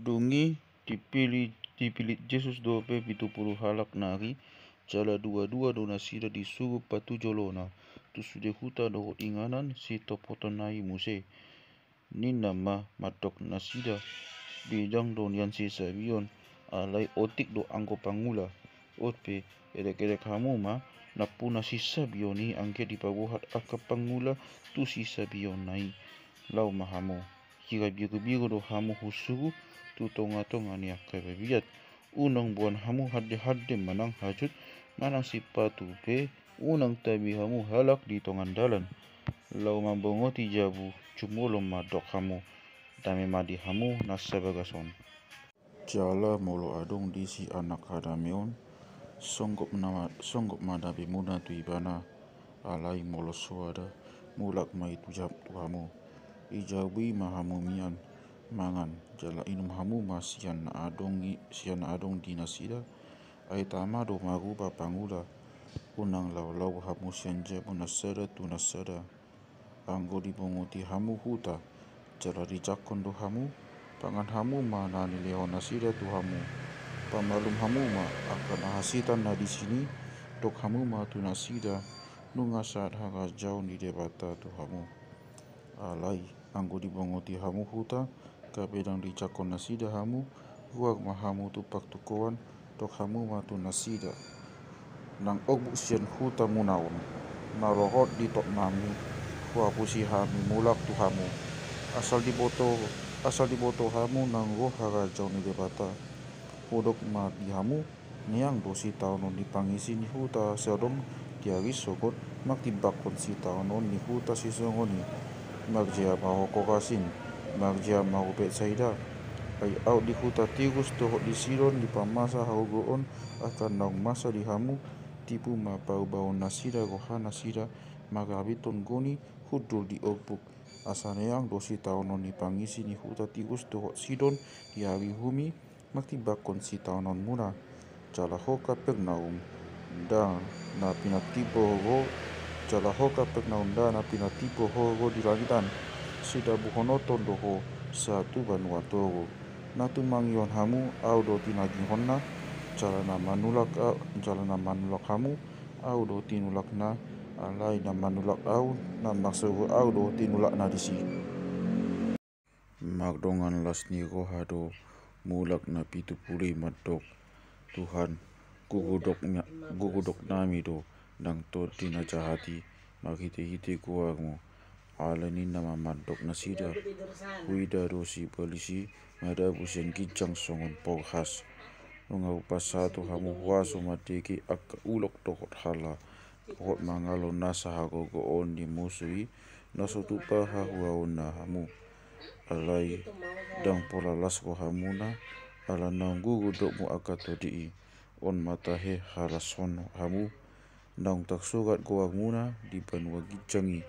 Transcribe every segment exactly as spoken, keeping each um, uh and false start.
Dung i dipillit, dipillit Jesus dope pitu pulu halak nari, jala dua-dua do nasida disuru patujolona tu sude huta dohot inganan sitopoton na i muse. Ninna ma mandok nasida, bidang do nian sisabion, alai otik do anggo pangula. On pe, edek-edek hamu ma nampuna sisabion i anggiat dipabohat angka pangula tu sisabionna i. Laho ma hamu, hira biru-biru do hamu husuru tu tonga-tonga ni angka babiat. Unang boan hamu hande-hande manang hajut manang sipatu pe, unang tabi hamu halak di tongan dalan. Laho mambongoti jabu, jumolo mandok hamu, dame ma di hamu na sabagas on. Jala molo adong disi anak hadame on, songgop nama, songgop ma damemuna tu ibana. Alai molo soada, mulak ma i tu jab-, tu hamu. I jabu i ma hamu mian, mangan, jala inum hamu ma sian na adong i, sian na adong di nasida. Ai tama do maruba pangula. Unang laho-laho hamu sian jabu na sada tu na sada. Anggo dibongoti hamu huta, jala dijangkon do hamu, pangan hamu ma na nilehon nasida tu hamu. Pamalum hamu ma angka na hasitan na disi, dok hamu ma tu nasida, nunga sahat harajaon ni Debata tu hamu. Alai, anggo dibongoti hamu huta, gabe ndang dijangkon nasida hamu, ruar ma hamu tu partukoan, dok hamu ma tu nasida. Nang orbuk sian hutamuna on, na rohot di toknami, huapusi hami mulak tu hamu. Asal diboto, asal diboto hamu nang ro harajaon ni Debata. Hudok ma di hamu, neang do sitaonon ni pangisi ni huta Sodom di ari sogot, martimbangkon sitaonon ni huta sisongon i. Marjea ma ho Korasin, marjea ma ho Betsaida. Ai aut di huta Tirus dohot di Sidon dipamasa hagogoon angka naung masa di hamu, tibu ma paubahon nasida roha nasida, marabithon goni hundul di orbuk. Asa neang do sitaonon ni pangisi ni huta Tirus dohot Sidon di ari humi, martimbangkon sitaononmuna. Jala ho Kapernaum, nda na pinantibo ho ro, jala ho Kapernaum, nda na pinantibo ho ro di langit an, sidabuhonon do ho sahat tu banua toru. Na tumangihon hamu, ahu do tinangihonna, jala na manulak a-, jala na manulak hamu, ahu do tinulakna, alai na manulak ahu, na marsuru ahu do tinulakna disi. Mardongan las ni roha do mulak na pitu pulu i mandok, Tuhan, guru dok-, guru doknami do nang tondi na jahat i marhite-hite goarmu. Alai ninna ma mandok nasida, huida do sibolis i madabu sian ginjang songon porhas. Nunga hupasahat tu hamu huaso mandege angka ulok dohot hala, dohot mangalo nasa hagogoon ni musu i, na so tupa hahuaonna hamu. Alai ndang pola las rohamuna, ala naung guru dokmu angka tondi i. On ma tahe halashon hamu, naung tarsurat goarmuna di banua ginjang i.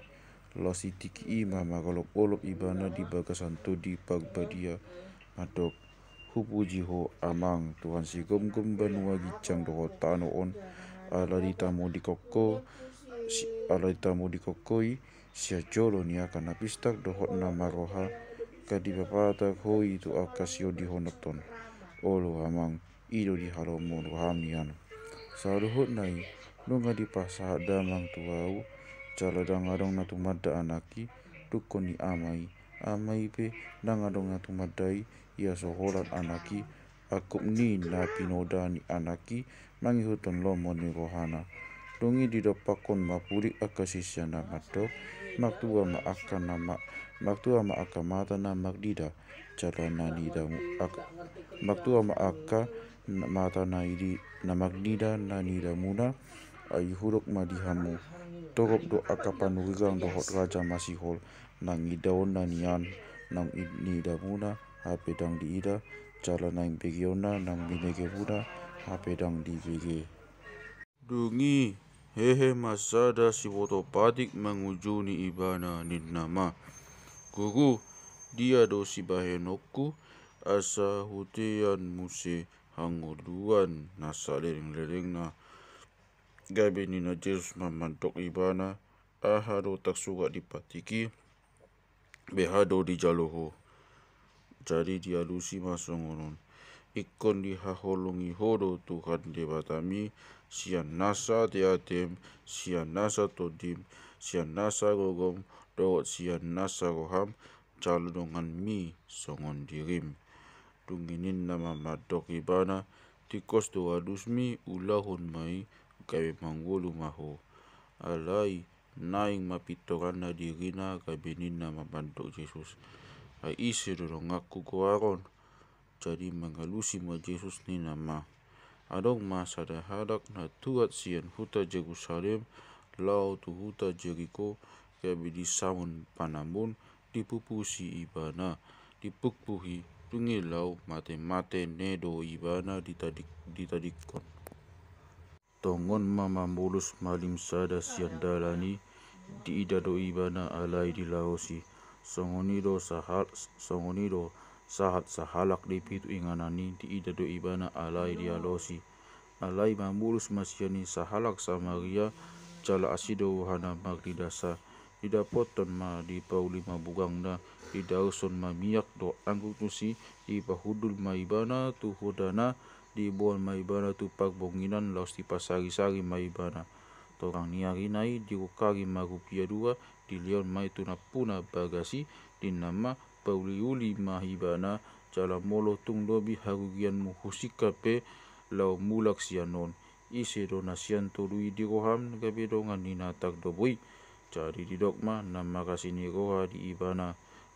Laos di tingki i ma marolop-olop ibana di bagasan Tondi Parbadia mandok, Hupuji ho Amang, Tuhan sigomgom banua ginjang dohot tano on, ala ditamodihon ho, si-, ala ditamodihon ho i, sian jolo ni angka na pistar dohot na marroha, angka dipapatahon ho i tu angka siondihononton. Olo Amang, i do dihalomohon roham nian. Saluhutna i, nunga dipasahat damang tu ahu, jala ndang adong na tumanda anak i, dungkon ni ama i. Ama i pe, ndang adong na tumanda i, ia so holan anak i, angkup ni na pinoda ni anak i, mangihuthon lomo ni rohana. Dung i didompakkon ma pulik angka siseanna mandok, martua ma angka na ma-, martua ma angka mata na marnida, jala na nidamu-, ak-, martua ma angka na-, mata na idi-, na marnida na nidamuna, ai hudok ma di hamu. Torop do angka panurirang dohot raja masihol, naung idaonna nian, naung i-, nidamuna, hape ndang diida, jala naung begeonna, naung binegemuna, hape ndang dibege. Dung i, hehe ma sada siboto patik mangujuni ibana, ninna ma, Guru, dia do sibahenonku, asa hutean muse hangoluan na saleleng-lelengna? Gabe ninna Jesus ma mandok ibana, aha do tarsurat di patik i, beha do dijalo ho? Jadi dialusi ma songon on: Ingkon dihaholongi Ho do Tuhan Debatami, sian nasa ateatem, sian nasa tondim, sian nasa gogom, dohot sian nasa roham, jalo donganmi songon dirim. Dung i ninna ma mandok ibana: Tingkos do alusmi, ulahon ma i, gabe mangolu ma ho. Alai naeng ma pintoranna dirina, gabe ninna ma mandok Jesus: Ai ise do donganku goar on? Jadi mangalusi ma Jesus, ninna ma: Adong ma sada halak na tuat sian huta Jerusalem laho tu huta Jeriko, gabe disamon panambun, dipupusi ibana, dipukpuhi, dung i laho matemate ne do ibana di tadik-, di tadingkon. Tongon ma mamolus malim sada sian dalan i, diida do ibana alai dilaosi. Songon i do sahal-, songon i do sahat sahalak di pitu inganan i, diida do ibana alai dialosi. Alai mamolus ma sian i sahalak Samaria, jala asi do rohana marnidasa. Didapothon ma, dipauli ma bugangna, didaoshon ma miak dohot anggur tusi, dipahundul ma ibana tu hudana, diboan ma ibana tu parbonginan laos dipasarisari ma ibana. Torang ni arina i dirungkari ma rupia dua, dilehon ma i tu nampuna bagas i, ninna ma: Pauliuli ma ibana, jala molo tung lobi harugianmu husingkap pe laho mulak sian on. Ise do na sian tolu i di roham gabe dongan ni na tardobo i? Jadi didok ma na marasi ni roha di ibana.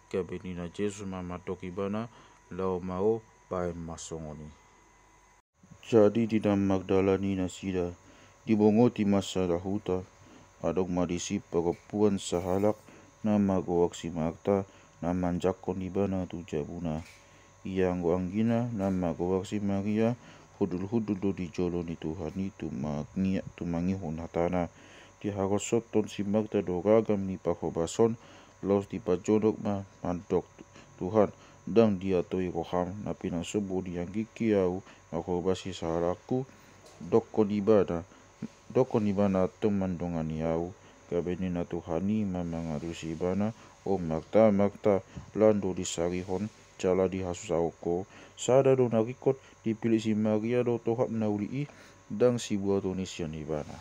Gabe ninna Jesus ma mandok ibana: Laho ma ho, baen ma songon i. Jadi didok ma dalan i nasida, dibongoti ma sada huta. Adong ma disi parompuan sahalak na margoar si Marta, na manjangkon ibana tu jabuna. Ia anggo anggina na margoar si Maria, hundul-hundul do di jolo ni Tuhan i tumangi-, tumangihon hatana. Diharoshonhon si Marta do ragam ni parhobason, laos dipajonok ma mandok: Tuhan, ndang diatoi roham na pinasombu ni anggingki ahu marhobasi sahalakku? Dokkon ibana, dokkon ibana antong mandongani ahu. Gabe ninna Tuhan i ma mangalusi ibana: O Marta, Marta, lan do disarihon jala dihasusahon ho. Sada do na ringkot, dipillit si Maria do tohap na uli i, ndang sibuaton i sian ibana.